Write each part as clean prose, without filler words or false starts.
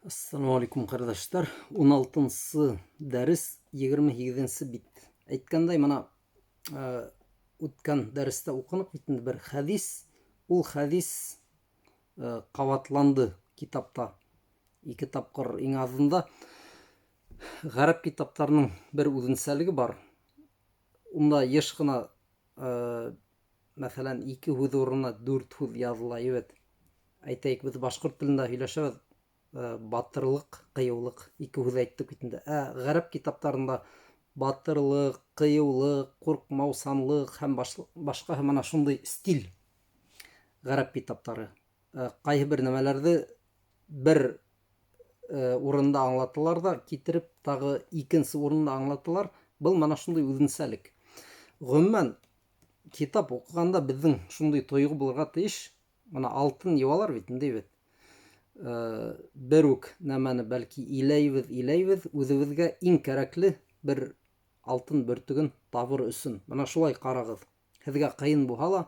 Ассаламу алейкум, ҡәрҙәштәр. 16-нсы дәрес, 28-нсе бит. Әйткәндәй, мына үткән дәрестә уҡыныҡ бит инде бер хәдис. Ул хәдис ҡабатланды китапта. Ике тапҡыр иң аҙында. Ғәрәп китаптарының бер үҙенсәлеге бар. Унда йыш ҡына, мәҫәлән, ике һүҙ урынына дүрт һүҙ яҙыла, ебет. Әйтәйек, беҙ башҡорт телендә һөйләшәбеҙ, батырлыҡ, ҡыйыулыҡ, ике һүҙ әйттек бит инде. Ә ғәрәп китаптарында батырлыҡ, ҡыйыулыҡ, ҡурҡмаусанлыҡ һәм башҡа мына шундай стиль ғәрәп китаптары. Ҡайһы бер нәмәләрҙе бер урында аңлаталар ҙа, китереп тағы икенсе урында аңлаталар. Был мына шундай үҙенсәлек. Ғөмүмән, китап уҡығанда беҙҙең шундай тойғо булырға тейеш. Мына алтын йыуалар бит инде бит. Бер үк нәмәне бәлки иләйбеҙ, иләйбеҙ, үҙебеҙгә иң кәрәкле бер алтын бөртөгөн табыр өсөн. Мына шулай ҡарағыҙ. Һеҙгә ҡыйын булһа ла,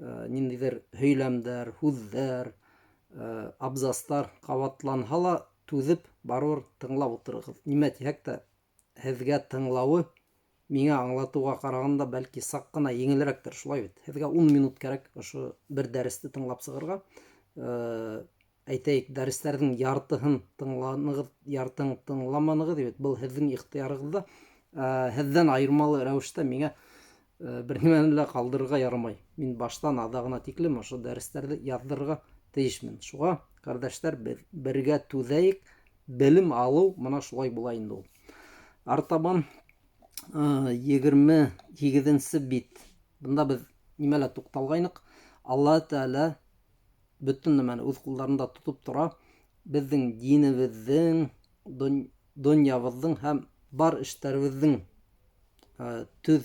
ниндәйҙер һөйләмдәр, һүҙҙәр, абзацтар ҡабатланһа ла, түҙеп, барыбер тыңлап ултырығыҙ. Нимә тиһәк тә, һеҙгә тыңлауы миңә аңлатыуға ҡарағанда бәлки саҡ ҡына еңелерәктер, шулай бит. Һеҙгә 10 минут кәрәк ошо бер дәресте тыңлап сығырға. Әйтәйек, дәрестәрҙең яртыһын тыңланығыҙ, яртыһын тыңламанығыҙ бит. Был һеҙҙең ихтыярығыҙҙа. Һеҙҙән айырмалы рәүештә миңә бер нимәне лә ҡалдырырға ярамай. Мин баштан аҙағына тиклем ошо дәрестәрҙе яҙҙырырға тейешмен. Шуға, ҡәрҙәштәр, беҙ бергә түҙәйек, белем алыу мына шулай була инде ул. Артабан 28-нсе бит. Бында беҙ нимәлә туҡталғайныҡ? Аллаһ Тәғәлә бөтөн нәмәне үҙ ҡулдарында тотоп тора. Беҙҙең динебеҙҙең, донъябыҙҙың һәм бар эштәребеҙҙең төҙ,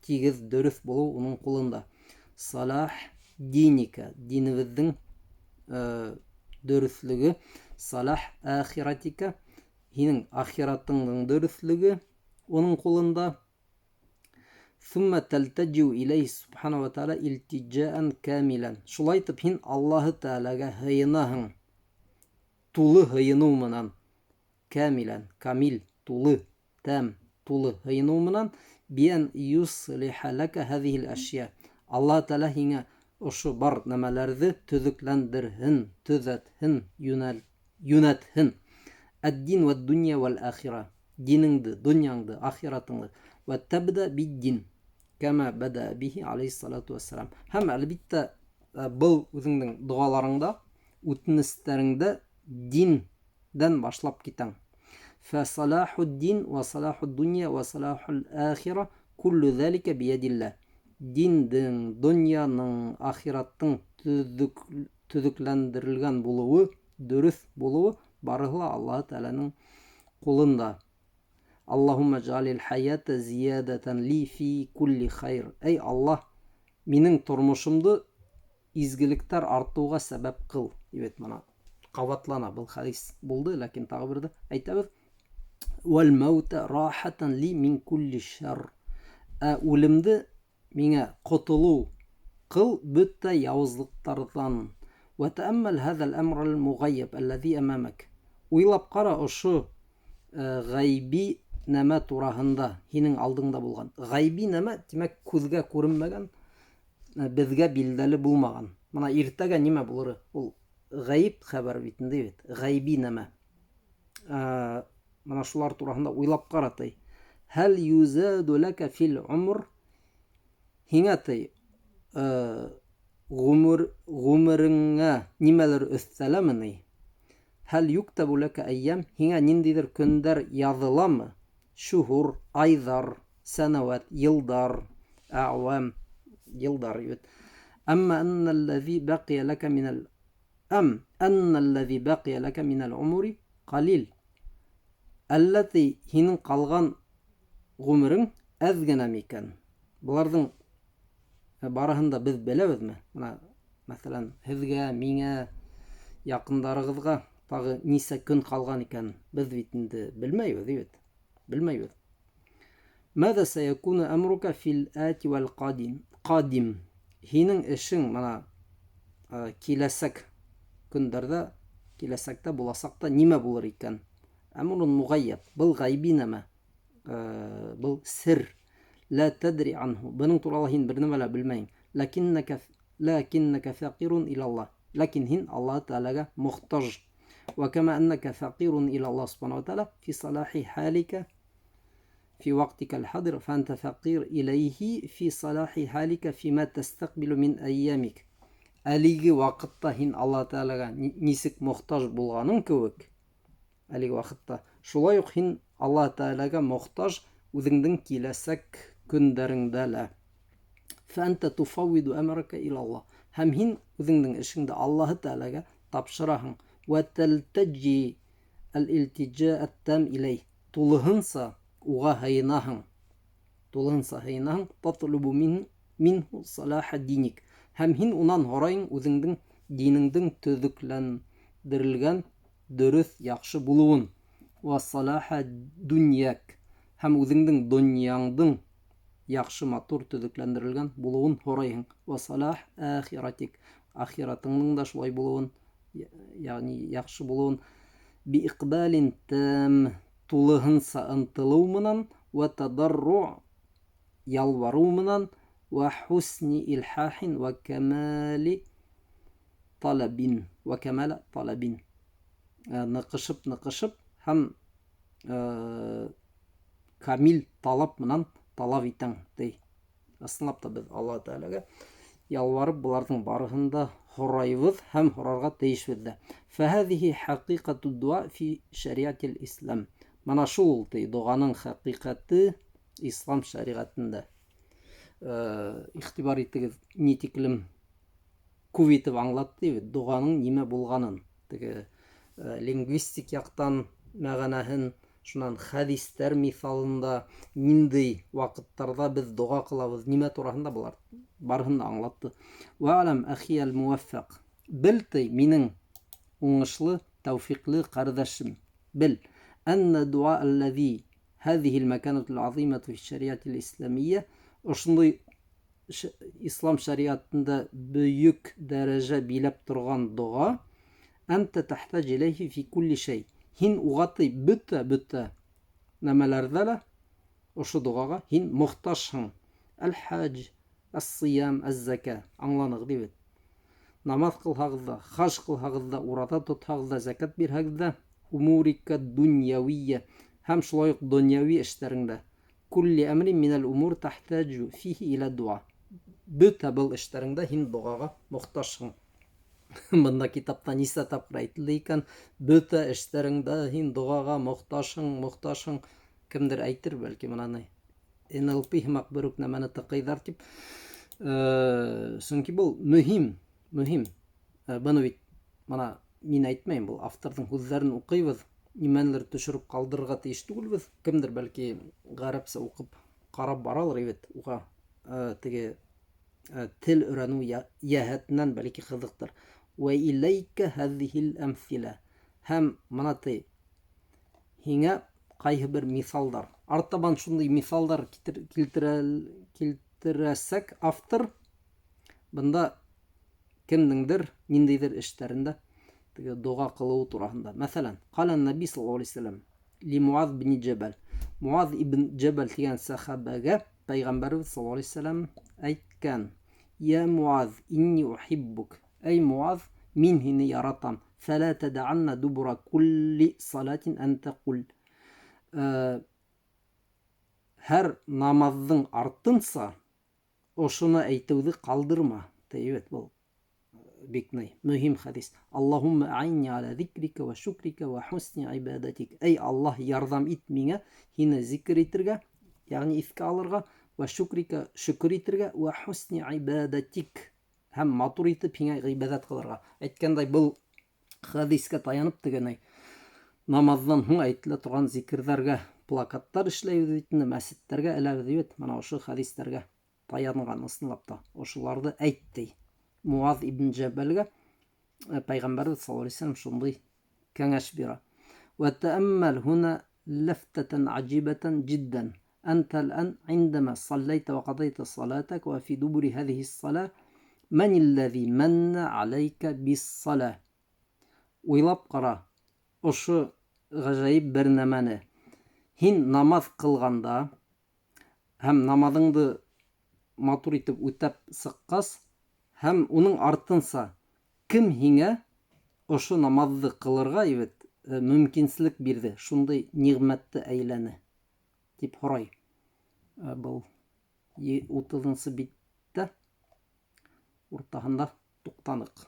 тигеҙ, дөрөҫ булыу уның ҡулында. Салах диника, динебеҙҙең дөрөҫлөгө, салах ахиратика, һинең ахиратыңдың дөрөҫлөгө уның ҡулында. Thumma taltajiu ilayhi subhanahu wa ta'ala iltija'an kamilan. Шулай итеп һин Аллаһы Тәғәләгә һыйынаһың. Тулы һыйыныу менән. Камилан, камил, тулы, тәм, тулы һыйыныу менән биан юслиха лака һәҙиһил әшйә. Аллаһы Тәғәлә һиңә ошо бар нәмәләрҙе төҙөкләндерһен, төҙәтһен, йүнәтһен. Ад-дин вад-дунья вал-ахира. Динеңде, донъяңды, ахиратыңды. Вә тәбдә бид-дин кәмә бәдә бихи алейхиссалату вассалам. Һәм әлбиттә, был үҙеңдең доғаларыңда, үтенестәреңдә диндән башлап китәң. Фә салахуд-дин вә салахуд-дунья вә салахул-ахира куллу залика биядилла. Диндең, донъяның, ахираттың төҙөкләндерелгән булыуы, дөрөҫ булыуы барыһы ла Аллаһ Тәғәләнең ҡулында. Аллаһумма джалил хаята зиядатан ли фи кулли хайр. Эй Аллаһ, минең тормошомдо изгелектәр артыуға сәбәп ҡыл. Ебет, мына ҡабатлана был хәдис булды, ләкин тағы берҙе әйтәбеҙ. Вәл мәүтә рахатан ли мин кулли шәр. Ә үлемде миңә ҡотолоу ҡыл бөтә яуызлыҡтарҙан. Вә тәәммәл һәҙәл әмрал муғайяб әлләзи әмәмәк. Уйлап ҡара ошо ғәйби нәмә тураһында, һинең алдыңда булған. Ғәйби нәмә, тимәк, күҙгә күренмәгән, беҙгә билдәле булмаған. Мына иртәгә нимә булыр? Ул ғәйеп хәбәр бит инде бит. Ғәйби нәмә. Мына шулар тураһында уйлап ҡара ти. Һәл юзаду лака фил умр? Һиңә ти, ғүмереңә нимәлер өҫтәләме ни? Һәл юктабу лака әййәм? Һиңә ниндәйҙер көндәр яҙыламы? Шуһур, айҙар, сәнәүәт, йылдар, әүәм, йылдар бит. Әммә әннәлләзи бәҡиә ләкә минәл әм әннәлләзи бәҡиә ләкә минәл умури ҡалил. Әлләти һинең ҡалған ғүмерең әҙ генә микән? Быларҙың барыһын да беҙ беләбеҙме? Мына, мәҫәлән, һеҙгә, миңә, яҡындарығыҙға тағы нисә көн ҡалған икән? Беҙ бит инде белмәйбеҙ, бит. Белмәйбеҙ. Мәҙә сәйәкүнә әмрука фил ати вәл ҡадим. Ҡадим. Һинең эшең мына киләсәк көндәрҙә Киләсәктә, буласаҡта нимә булыр икән? Әмрун муғаййәб. Был ғәйби нәмә. Был сер. Лә тәдри анһу. Бының турала һин бер нәмә лә белмәйһең. Ләкиннәкә ләкиннәкә фәҡирун илаллаһ. Ләкин һин Аллаһ Тәғәләгә мохтаж. Вә кәмә әннәкә фәҡирун илаллаһ субхана ва тәғәлә фи салахи халика фи ваҡтика аль-хадир фәнтә фәҡир иләйһи фи салахи халика фима тәстәҡбилу мин әййәмик. Әлеге ваҡытта һин Аллаһ Тәғәләгә нисек мохтаж булғаның кеүек, әлеге ваҡытта шулай уҡ һин Аллаһ Тәғәләгә мохтаж үҙеңдең киләсәк көндәреңдә лә. Фәнтә туфауиду әмрака илаллаһ. Һәм һин үҙеңдең эшеңде Аллаһы Тәғәләгә тапшыраһың. Вә тәлтәджи әл-илтижа ат-там иләйһ. Тулыһынса уға һыйынаһың. Тулыһынса һыйынаһың. Татлубу минһу салаха диник. Һәм һин унан һорайың үҙеңдең динеңдең төҙөкләндерелгән, дөрөҫ, яҡшы булыуын. Вә салаха дуньяк. Һәм үҙеңдең донъяңдың яҡшы, матур, төҙөкләндерелгән булыуын һорайһың. Вә салах ахиратик. Ахиратыңның да шулай булыуын, ягъни яҡшы булыуын. Би иҡбалин тәм, тулыһынса ынтылыу менән, вә тадарру, ялварыу менән, вә хусни илхахин вә кәмали талабин, вә кәмәлә талабин. Ныҡышып, ныҡышып һәм камил талап менән талап итәң, ти. Ысынлап та беҙ Аллаһ Тәғәләгә ялварып быларҙың барыһын да һорайбыҙ һәм һорарға тейешбеҙ ҙә. Фәһәҙиһи хәҡиҡәту дуа фи шәриәтил ислам. Мына шул ул, ти, доғаның хәҡиҡәте ислам шәриғәтендә. Иғтибар итегеҙ, ни тиклем күп итеп аңлатты бит доғаның нимә булғанын. Теге лингвистик яҡтан мәғәнәһен, шунан хәдистәр миҫалында ниндәй ваҡыттарҙа беҙ доға ҡылабыҙ, нимә тураһында былар барыһын да аңлатты. Вәғәләм әхиәл муәффәҡ. Бел, ти, минең уңышлы, тәүфиҡле ҡәрҙәшем. Бел, әннә дуа аллази һәҙиһил мәкәнәтул азимату фи шәриәтил исламийә. Ошондай ислам шәриәтендә бөйөк дәрәжә биләп торған доға әнтә тәхтәж иләйһи фи кулли шәй. Һин уға, ти, бөтә нәмәләрҙә лә ошо доғаға һин мохтажһың. Әл-хаҗ, әс-сиям, әз-зәкә. Аңланыҡ бит. Намаҙ ҡылһағыҙ ҙа, хаж ҡылһағыҙ ҙа, ураҙа тотһағыҙ ҙа, зәкәт бирһәгеҙ ҙә, умурика дуньяуийә һәм шулай уҡ донъяуи эштәреңдә. Кулли әмрин минәл умур тәхтәжу фихи иля дуа. Бөтә был эштәреңдә һин доғаға мохтажһың. Бында китапта нисә тапҡыр әйтелде икән? Бөтә эштәреңдә һин доғаға мохтажһың, мохтажһың. Кемдер әйтер, бәлки, бына ни НЛП һымаҡ бер үк нәмәне тыҡыйҙар тип. Сөнки был мөһим, мөһим. Быны бит бына мин әйтмәйем, был авторҙың һүҙҙәрен уҡыйбыҙ, нимәнелер төшөрөп ҡалдырырға тейеш түгелбеҙ. Кемдер бәлки ғәрәпсә уҡып ҡарап баралыр бит, уға теге тел өйрәнеү йәһәтенән бәлки ҡыҙыҡтыр. Вә иләйкә һәҙиһил әмҫилә. Һәм бына ти һиңә ҡайһы бер миҫалдар. Артабан шундай миҫалдар килтерәсәк автор. Бында кемдеңдер ниндәйҙер эштәрендә теге доға ҡылыуы тураһында. Мәҫәлән, ҡала Наби саллаллаһу алейһи вәсәләм ли Муаҙ ибн Джәбәл. Муаҙ ибн Джәбәл тигән сәхәбәгә Пәйғәмбәребеҙ саллаллаһу алейһи вәсәләм әйткән: "Я Муаҙ, инни ухиббук." Эй Муаҙ, мин һине яратам. Фәлә тәдәанна дубура кулли салатин ан тәҡул. Һәр намаҙҙың артынса ошоно әйтеүҙе ҡалдырма. Тейбет был бик ни мөһим хәдис. Аллаһумма аинни аля зикрика ва шукрика ва хусни ибадатик. Эй Аллаһ, ярҙам ит миңә һине зикр итергә, ягъни иҫкә алырға, ва шукрика, шөкөр итергә, ва хусни ибадатик, һәм матур итеп һиңә ғибәҙәт ҡылырға. Әйткәндәй, был хәдискә таянып тегенәй намаҙҙан һуң әйтелә торған зикерҙәргә плакаттар эшләйбеҙ бит инде, мәсеттәргә эләбеҙ бит, мына ошо хәдистәргә таянған ысынлап та ошоларҙы әйт, ти. Муаҙ ибн Джәбәлгә Пәйғәмбәрбеҙ саллаллаһу алейһи вәсәлләм шундай кәңәш бирә. Вә тәәммәл һуна ләфтәтән аҗибәтән җиддән. Әнтә аль-ан индәмә саллайта ва ҡадайта салатак ва фи дубури һәҙиһи ссала мән аллази манна алайка биссала. Уйлап ҡара ошо ғәжәйеп бер нәмәне. Һин намаҙ ҡылғанда һәм намаҙыңды матур итеп үтәп сыҡҡас, һәм уның артынса кем һиңә ошо намаҙҙы ҡылырға бит мөмкинселек бирҙе, шундай ниғмәтте әйләне, тип һорай. Был 30-нсы биттә уртаһында туҡтаныҡ.